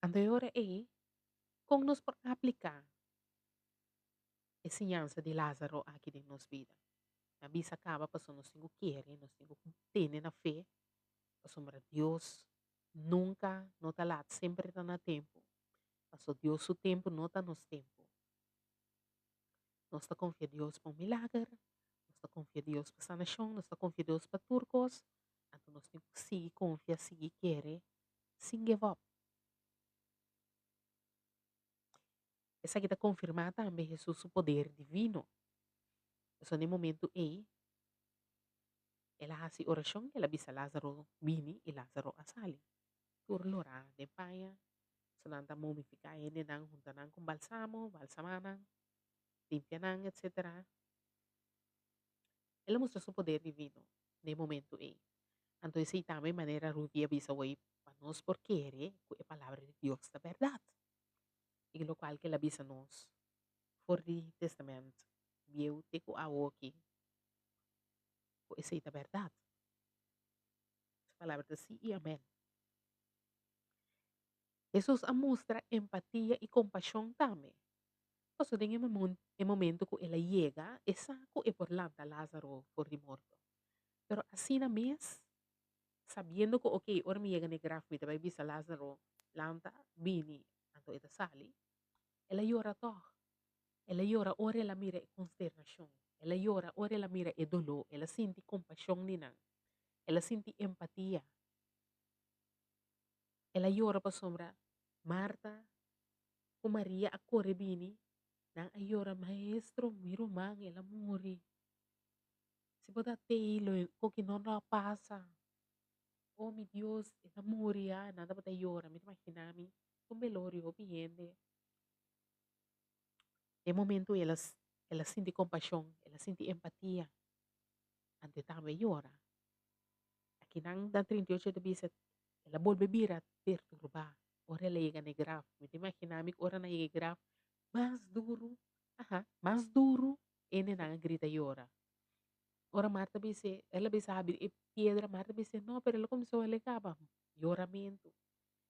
Anto e ora ei, kon nos por apliká e siñansa di Lázaro aki den nos bida? Mi a bisa kaba pasobra nos tin ku kere, nos tin ku tene na fe, pasobra Dios nunka no ta lat, semper e ta na tempu. Pasobra Dios su tempu no ta nos tempu. Nos ta konfia Dios pa un milager, nos ta konfia Dios pa sanashon, nos ta konfia Dios pa tur kos, anto nos tin ku sigui konfia, sigui kere, sin give up. Esaki ta konfirmá tambe Hesus su poder divino. Pasobra na e momentu ei, el a hasi orashon, el a bisa Lázaro bini i Lázaro a sali. Tur lorá den paña, so nan ta momifiká hendenan, hunta nan ku balsamo, balsamá nan, limpia nan, etsetera. El a mustra su poder divino na e momentu ei. Anto esei tambe manera Rudy a bisa awor pa nos por kere ku e Palabra di Dios ta bèrdat. I lokual ku el a bisa nos for di Testament Bieu te ku awoki ku esei ta bèrdat. Su palabra ta sí i amèn. Hesus a mustra empatia i kompashon tambe. Pasobra den e momento ku el a yega, e sa ku e por lanta Lázaro for di morto. Pero asina mes, sabiendo ku okey, ora mi yega na e graf mi ta bai bisa Lázaro, lanta, bini, anto e ta sali, el a yora tòg. El a yora ora el a mira e konsternashon. El a yora ora el a mira e doló. El a sinti kompashon di nan. El a sinti empatia. El a yora pasobra Marta ku Maria a kore bini, nan a yora, Maestro, mi ruman, el a muri. Si bo ta tei, lo e koki no lo a pasa. Oh mi Dios, e ta muri ya, nan tabata yora. Mi ta imagina mi un velorio hopi hende. Den momento el a el a sinti kompashon, el a sinti empatia, anto e tambe a yora. Akinan dan 38 ta bisa el a bolbe bira perturbá ora el a yega na e graf. Mi ta imagina mi ku ora nan a yega e graf mas duru, aha, mas duru hendenan a grita yora. Ora Marta bis'é, el a bisa habri e piedra, Marta bis'é, no, pero el a kuminsá wele kaba. Yoramentu.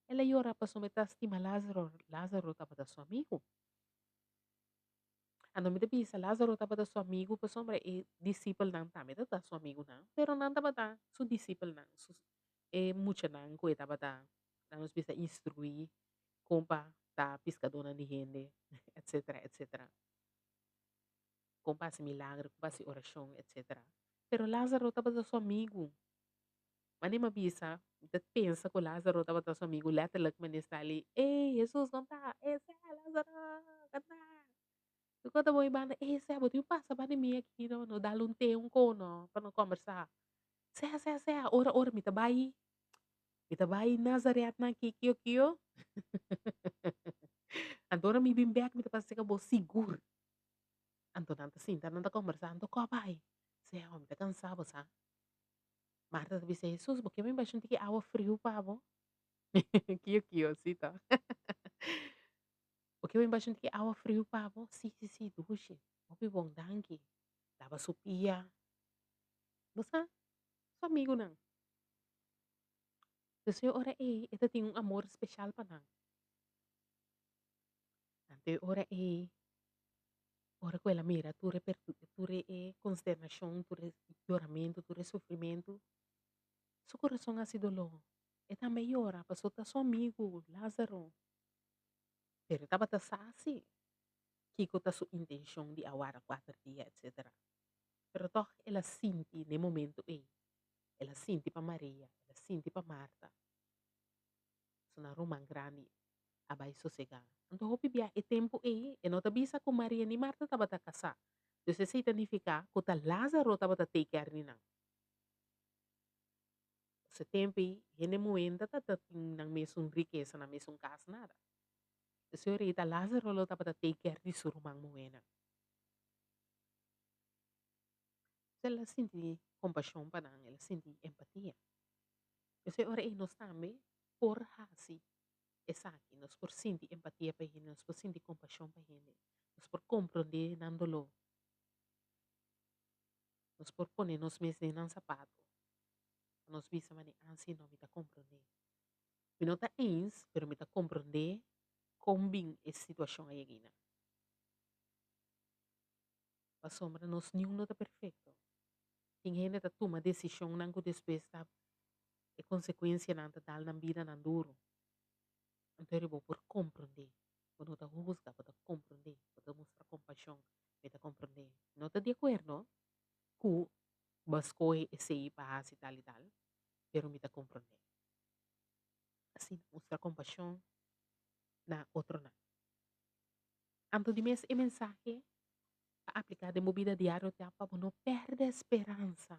El a yora pasobra e ta stima Lázaro, Lázaro tabata su amigu. Anto mi ta bisa, Lázaro tabata su amigu pasobra e disipelnan tambe tabata su amigunan, pero nan tabata su disipelnan, su e muchanan ku e tabata, laga nos bisa, instruí kon pa ta piskadónan di hende, etcetera, etcetera. Kon pa hasi milagro, kon pa hasi orashon, etcetera. Pero Lázaro tabata su amigu. Manera mi a bisa, mi ta pensa ku Lázaro tabata su amigu letterlijk manera sta li, Ey, Hesus, kon ta? Ey, sea, Lázaro, kon ta? Su kos ta bon e banda, Ey, sea, bo tin ku pasa banda mi aki no, no dal un te un ko no, pa no kombersá. Sea, sea, sea, ora, ora mi ta bai, mi ta bai Nazaret nan aki, kio, kio. Anto ora mi bin bek mi ta pasa serka bo sigur. Anto nan ta sinta, nan ta kombersá, anto kò bai? Sea, mi ta kansá bo sa. Marta ta bisa Hesus, bo ke mi basha un tiki awa friu pa bo? Kio kio, si to. Bo ke mi basha un tiki awa friu pa bo? Si, si, si, dushi. Hopi bon, danki. Laba su pia. Bo sa, su amigunan. Entonces e ora ei e ta tin un amor special pa nan. Anto e ora ei, ora ku el a mira tur e tur e konsternashon, tur e yoramentu, tur e sufrimentu, su kurason a hasi doló. E tambe a yora pasobra ta su amigu Lázaro. Pero e tabata sa si kiko ta su intenshon di a warda kuater dia etsetera. Pero tòg el a sinti na e momentu ei, el a sinti pa Maria, el a sinti pa Marta. Su nan ruman grandi a bai sosegá. Anto hopi bia e tempu ei e no ta bisa ku Maria ni Marta tabata kasá. Dus esei ta nifiká ku ta Lázaro tabata take care di nan. Ose tempu ei hende muhé no tabata tin nan mesun rikesa, nan mesun kas, nada. Esei ora ei ta Lázaro lo tabata take care di su ruman muhénan. El a sinti kompashon pa nan, el a sinti empatia. Esei ora ei nos tambe por hasi esaki, nos por sinti empatia pa hende, nos por sinti kompashon pa hende, nos por komprondé nan doló, nos por pone nos mes den nan sapato, pa nos bisa manera, ah si no, mi ta komprondé. Mi no ta eens, pero mi ta komprondé kon bin e situashon a yega einan. Pasobra nos niun no ta perfekto. Tin hende ta tuma desishonnan ku despues ta e konsekuensianan ta dal nan bidanan duru. Anto eri bo por komprondé. Bo no ta husga, bo ta komprondé, bo ta mustra kompashon. Mi ta komprondé. Mi no ta di akuerdo ku bo a skohe esei pa hasi tal i tal, pero mi ta komprondé. Asina mustra kompashon na otronan. Anto di mes e mensahe pa apliká den bo bida diario ta pa bo no pèrdè speransa.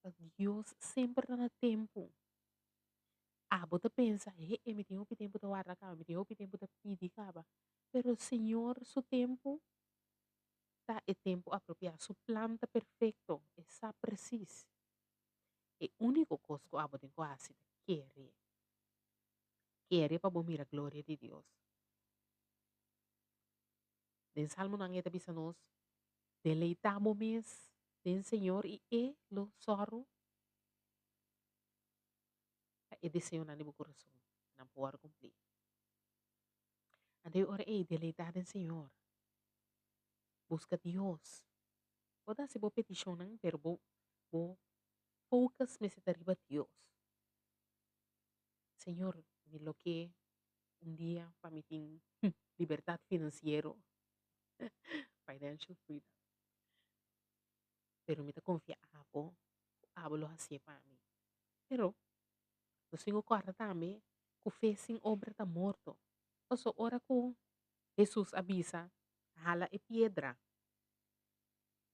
Pa Dios semper ta na tempu. Abo ta pensa, he, e mi tin hopi tempu ta warda kaba, mi tin hopi tempu ta pidi kaba. Pero Señor su tempu ta e tempu apropiá, su plan ta perfekto, e sa presis. E úniko kos ku abo tin ku hasi ta kere. Kere pa bo mira gloria di Dios. Den Salmonan e ta bisa nos, Deleitá bo mes den Señor i E lo sòru pa e deseonan di bo kurason nan por wòrdu kumplí. Anto e ora ei, deleitá den Señor. Buska Dios. Bo ta hasi bo petishonnan, pero bo bo focus mester ta riba Dios. Señor, mi lo ke un dia pa mi tin libertad financiero, financial freedom. Pero mi ta confia abo cu abo lo hacié pa mi. Pero nos tin cu corda tambe cu fe sin obra ta morto. Paso ora cu Jesus a bisa, Hala e piedra.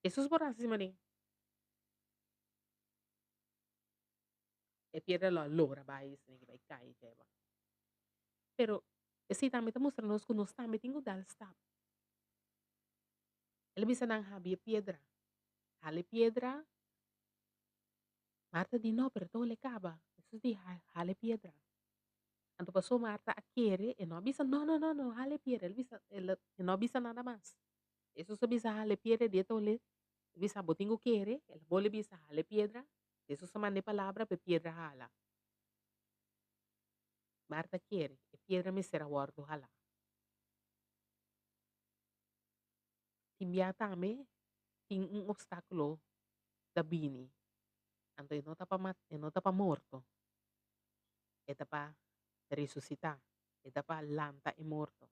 Jesus por haci manera. E piedra lo a lora bai esei bai kai djeba. Pero esei tambe ta mustra nos ku nos tambe tin ku dal stap. El a bisa nan habri e piedra. Hala e piedra. Marta di no, pero todo e kaba. Hesus di hala e piedra. Anto paso Marta a kere, e no a bisa no no no no hala e piedra. El a bisa e no a bisa nada mas. Hesus a bisa hala e piedra di e tole. El a bisa bo tin ku kere. El a bole bisa hala e piedra. Hesus a manda e palabra pa e piedra hala. Marta kere, e piedra mester a wòrdu halá. Tin bia tambe tin un opstákulo ta bini, anto e no ta pa e no ta pa morto, e ta pa resusitá, e ta pa lanta e morto,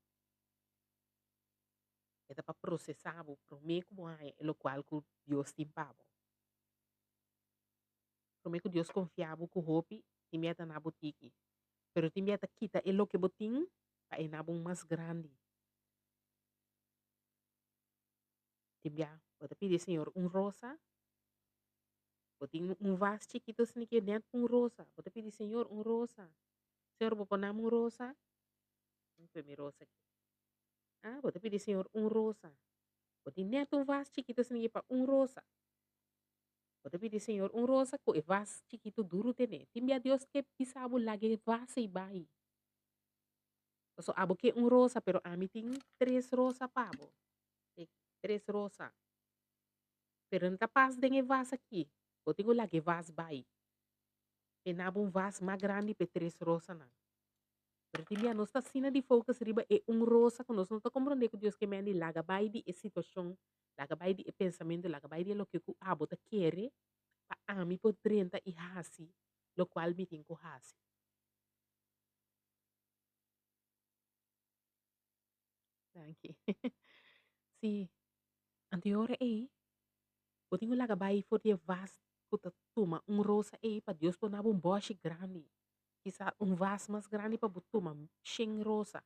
e ta pa prosesá bo promé ku bo haña e lokual ku Dios tin pa bo. Promé ku Dios konfia bo ku hopi, tin bia ta na bo tiki, pero tin bia ta kita e loke bo tin pa e na bo un mas grandi. Tin bia bo ta pidi Señor un rosa, bo tin un vas chikito asina ke nèt un rosa, bo ta pidi Señor un rosa, Señor bo por nami un rosa? Mi pone mi rosa aki. Ah, bo ta pidi Señor un rosa, bo tin nèt un vas chikito asina ke pa un rosa. Bo ta pidi Señor un rosa ku e vas chikitu duru tene. Tin bia Dios ke bisa bo laga e vas ei bai. Paso abo ke un rosa pero ami tin tres rosa pa bo. Eki, tres rosa. Pero no ta pas den e vas aki. Bo tin ku laga e vas bai. E nabo un vas mas grandi pa e tres rosanan. Pero tin bia nos ta asina di focus riba e un rosa ku nos no ta komprondé ku Dios ke mende laga bai di e situashon Laga bai di e pensamentu, laga bai di e loke ku abo ta kere pa ami por drenta i hasi lokual mi tin ku hasi. Danki. Sí, anto e ora ei bo tin ku laga bai for di e vas ku ta tuma un rosa ei pa Dios por nabo un bòshi grandi, kisa un vas mas grandi pa bo tuma shen rosa.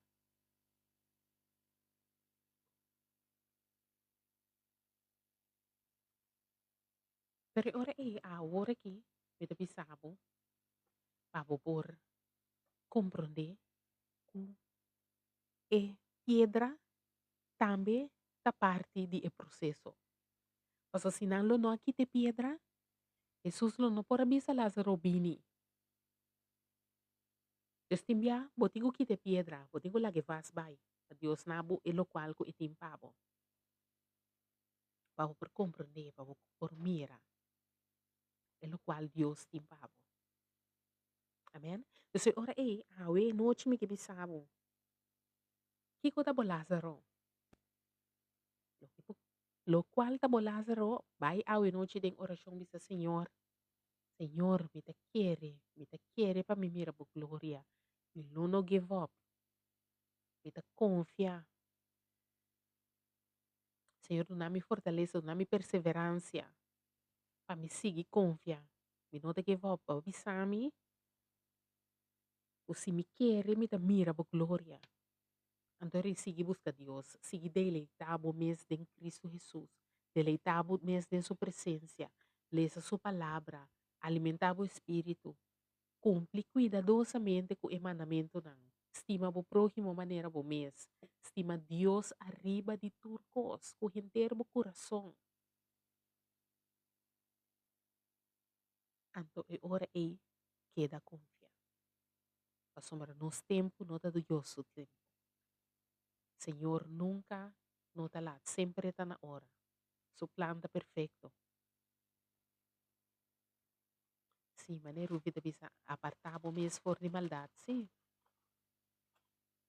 Pero e ora ei awor aki mi ta bisa bo pa bo por komprondé ku e piedra tambe ta parti di e proseso. Pasobra si nan lo no a kita e piedra, Hesus lo no por a bisa Lázaro bini. Dios tin bia, bo tin ku kita e piedra, bo tin ku laga e vas bai. Pa Dios na bo e lokual ku e tin pa bo. Pa bo por komprondé, pa bo por mira e lokual Dios tin pa bo. Amen. Entonces e ora ei, awe nochi mi ke bisa bo, kiko ta bo Lázaro? Loke bo, lokual ta bo Lázaro, bai awe nochi den orashon bisa Señor, Señor mi ta kere, mi ta kere pa mi mira bo gloria, mi lo no give up. Mi ta konfia. Señor duna mi fortalesa, duna mi perseveransia pa mi sigui konfia. Mi no ta give up. Bo a bisa mi ku si mi kere mi ta mira bo gloria. Anto ri sigui buska Dios, sigui deleitá bo mes den Cristo Hesus, deleitá bo mes den su presensia, lesa su palabra, alimentá bo espíritu, Kumpli kuidadosamente ku e mandamentunan. Stima bo próhimo manera bo mes. Stima Dios ariba di tur kos, ku henter bo kurason. Anto e ora ei keda konfia, pasobra nos tempu no ta Dios su tempu. Señor nunka no ta lat, semper e ta na ora. Su plan ta perfekto. Sí, manera Ruby ta bisa, apartá bo mes for di maldat. Sí.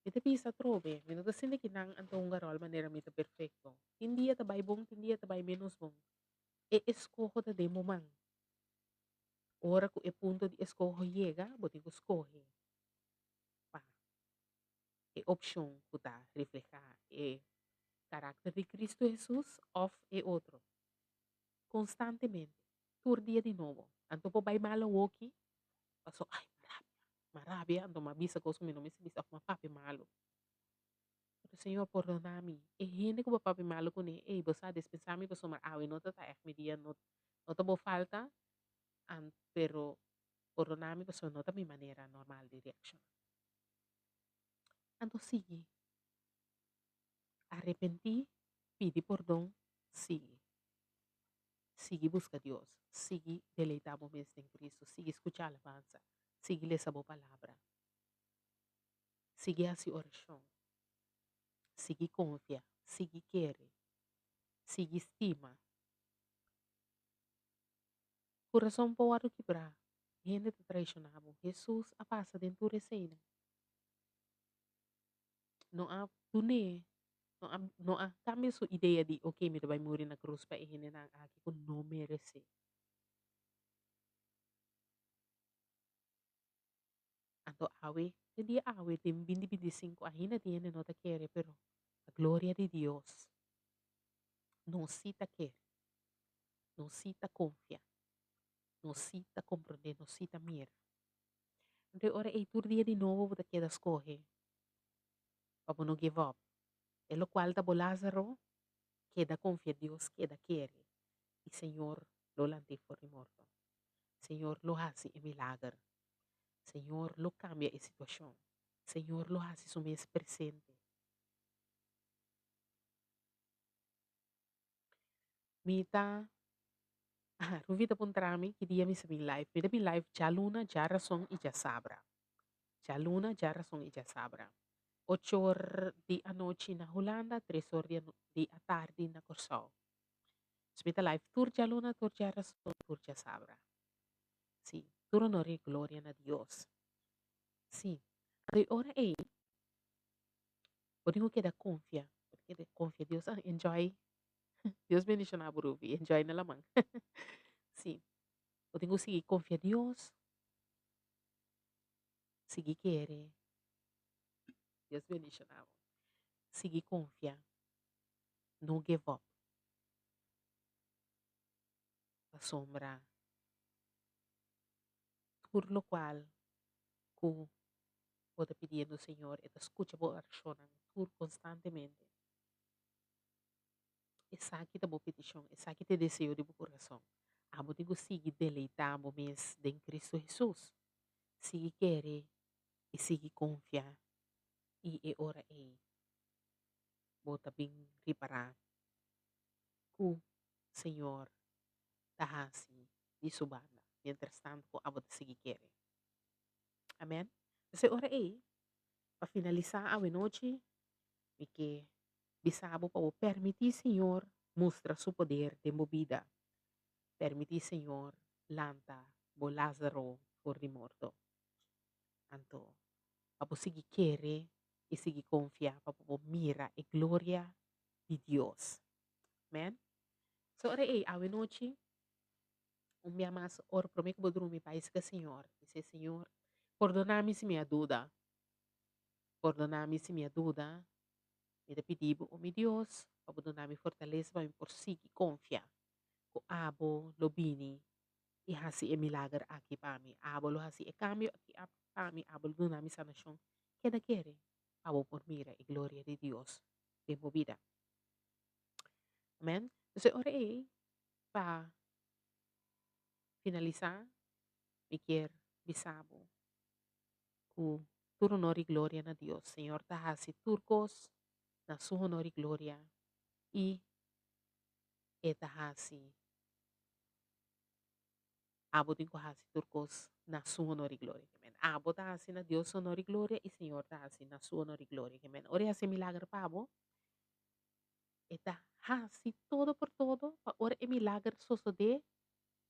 Mi ta bisa atrobe, mi no ta sinti ki nan anto hunga ròl manera mi ta perfekto. Tin dia ta bai bon, tin dia ta bai ménos bon. E eskoho ta den bo man. Ora ku e punto di eskoho yega, bo tin ku skohe pa e opshon ku ta reflehá e karakter di Kristu Hesus òf e otro. Konstantemente. Tur dia di nobo. Anto por bai malo woki, paso ay m'a rabia, m'a rabia, anto m'a bisa cos cu mi no mester bisa of m'a papia malo. Pero Señor pordona mi, e hende cu bo papia malo cune, ey bo sa despensa mi pasobra awe no ta ta echt mi dia, no no ta bo falta, an pero. Pordoná mi pasobra no ta mi manera normal di reakshoná. Anto sigui. Arepentí, pidi pordon, sigui. Sigui buska Dios, sigui deleitá bo mes den Cristo, sigui skuchá alabansa, sigui lesa bo palabra, sigui hasi orashon, sigui konfia, sigui kere, sigui stima. Kurason por wòrdu kibrá, hende ta traishoná bo. Hesus a pasa den tur eseinan. No a dun'é, no a no a kambia su idea di oke mi ta bai muri na krus pa e hendenan aki ku no meresé. Anto awe, te dia awe den binti 25 ainda tin hende no ta kere pero pa gloria di Dios nos si ta kere, nos si ta konfia, nos si ta komprondé, nos si ta mira. Anto e ora ei tur dia di nobo bo ta keda skohe pa bo no give up. E lokual ta bo Lázaro, keda konfia Dios, keda kere i Señor lo lant'é for di morto. Señor lo hasi e milager. Señor lo kambia e situashon. Señor lo hasi su mes presente. Mi ta Ruvi ta puntra mi ki dia mi sa bin live. Mi ta bin live djaluna, djarason i djasabra. Djaluna, djarason i djasabra. Ocho or di anochi na Hulanda, tres or di di atardi na Kòrsou. Dus mi ta live tur djaluna, tur djarason, tur djasabra. Sí, tur honor i gloria na Dios. Sí, anto e ora ei bo tin ku keda konfia, bo tin keda konfia Dios. Ah, enjoy. Dios bendiciona bo Ruby, enjoy na laman. Sí, bo tin ku sigui konfia Dios, sigui kere. Dios bendiciona bo. Sigui konfia, no give up. Pasobra tur lokual ku bo ta pidiendo Señor, e ta skucha bo orashonnan tur konstantemente. Esaki ta bo petishon, esaki ta e deseo di bo kurason. Abo tin ku sigui deleitá bo mes den Kristu Hesus. Sigui kere i sigui konfia i e ora ei bo ta bin ripará ku Señor ta hasi di su banda, mientrastantu ku abo ta sigui kere. Amen. P'esei ora ei, pa finalisá awenochi, mi ke bisa bo pa bo permití Señor mustra su poder den bo bida. Permití Señor lanta bo Lázaro for di morto. Anto, pa bo sigui kere i sigui konfia pa bo por mira e gloria di Dios. Amen. So ora ei awenochi, un bia mas ora promé ku bo drumi bai sika Señor. Bis'é, Señor, pordoná mi si mi a duda. Pordoná mi si mi a duda. Mi ta pidi bo, o mi Dios, pa bo duna mi fortalesa pa mi por sigui konfia ku abo lo bini i hasi e milager aki pa mi. Abo lo hasi e kambio aki pa mi. Abo lo duna mi sanashon. Keda kere pa bo por mira e gloria di Dios den bo bida. Amen. Entonces ora ei pa finalisá mi kier bisa bo ku tur honor i gloria na Dios. Señor ta hasi tur kos na su honor i gloria i e ta hasi abo tin ku hasi tur kos na su honor i gloria. Amen. Abo ta hasi na Dios su honor i gloria i Señor ta hasi na su honor i gloria. Amen. Ora e hasi milager pa bo, e ta hasi todo por todo pa ora e milager sosodé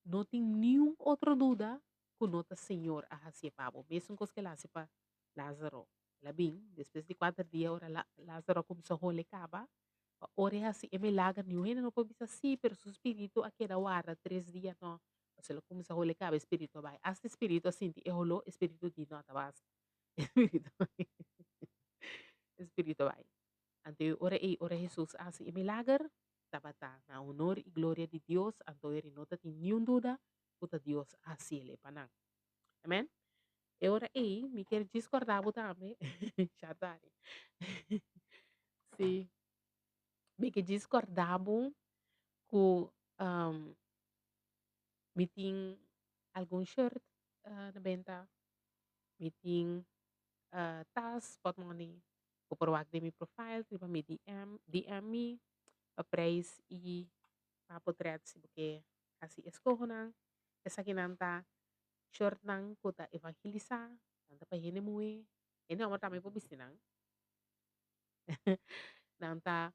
no tin niun otro duda ku no ta Señor a hasié pa bo. Mesun kos ku el a hasi pa Lázaro. El a bin despues di kuater dia ora Lázaro a kuminsá hole kaba, pa ora e hasi e milager niun hende no por bisa sí, pero su spiritu a keda warda tres dia no. Pasobra el a kuminsá hole kaba e spiritu a bai. Asta e spiritu a sinti e holó, e spiritu di no ta basta. E spiritu a bai. E spiritu a bai. Anto e ora ei, ora Hesus a hasi e milager, tabata na honor i gloria di Dios, anto eri no ta tin niun duda ku ta Dios a hasiel e pa nan. Amen. E ora ei mi kier djis kòrda bo tambe, Shardari. Sí. Mi ke djis kòrda bo ku mi tin algun shirt. na benta, mi tin tas, pòtmòni. Bo por wak den mi profile riba mi DM, DM mi pa prijs i pa potret si bo ke hasi eskohonan. Esakinan ta shortnan ku ta evangelisá, nan ta pa hende muhé, hende hòmber tambe por bisti nan. Nan ta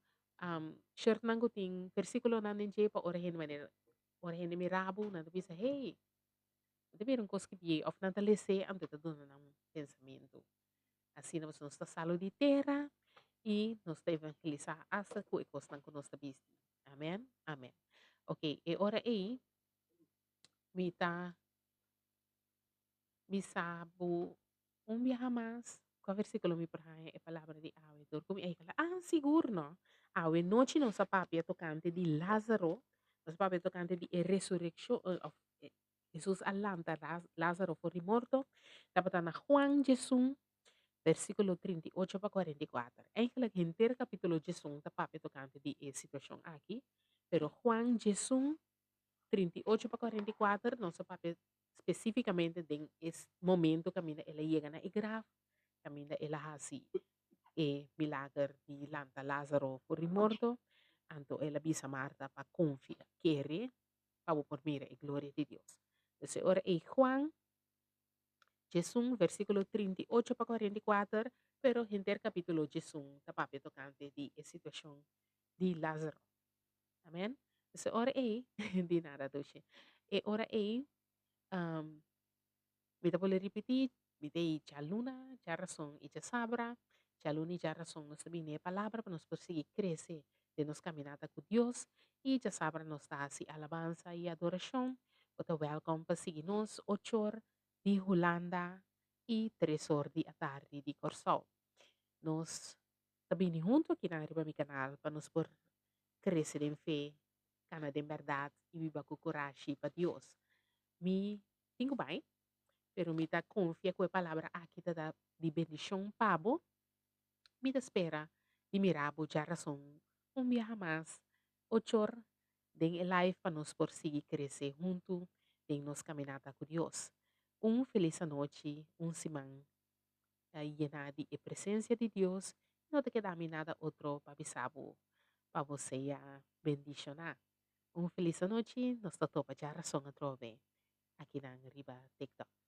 shortnan ku tin versíkulonan den dje pa ora hende manera ora hende mira bo nan ta bisa hey, bo ta mira un kos ki bié òf nan ta les'é anto e ta duna nan pensamentu. Asina pasobra nos ta salu di tera i nos ta evangelisá asta ku e kosnan ku nos ta bisti. Amen, amen. Ok, e ora ei mi ta bisa bo un biaha mas kua versíkulo mi por haña e palabra di awe. Dor ku mi a yega la, ah, sigur no. Awe nochi nos a papia tokante di Lázaro, nos a papia tokante di e resurekshon òf Hesus a lanta Lázaro for di morto, tabata na Juan diesun, versíkulo 38 pa 44. Eigenlijk henter kapítulo 11 ta papia tokante di e situashon aki, pero Juan 11, 38 pa 44 nos a papia spesífikamente den e momento kaminda el a yega na e graf, kaminda el a hasi e milager di lanta Lázaro for di morto, anto el a bisa Marta pa konfia, kere pa bo por mira e gloria di Dios. Dus e ora ei Juan 11 versíkulo 38 pa 44, pero henter kapítulo 11 ta papia tokante di e situashon di Lázaro. Amen. Dus e ora ei, di nada dushi. E ora ei, um, mi ta bolbe ripití, mi ta ei djaluna, djarason i djasabra. Djaluna i djarason nos ta bini e palabra pa nos por sigui krese den nos kaminata ku Dios i djasabra nos ta hasi alabansa i adorashon. Bo ta wèlkòm pa sigui nos ochor di Hulanda i tresor di atardi di Kòrsou. Nos ta bini huntu akinan riba mi kanal pa nos por krese den fe, kana den bèrdat i biba ku kurashi pa Dios. Mi tin ku bai, pero mi ta konfia ku e palabra aki ta da di bendishon pa bo. Mi ta spera di mira bo djarason un biaha mas ochor den e live pa nos por sigui krese huntu den nos kaminata ku Dios. Un felis anochi, un siman yená di e presensia di Dios i no ta keda mi nada otro pa bisa bo pa bo sea bendishoná. Un felis anochi, nos ta topa djarason atrobe akinan riba TikTok.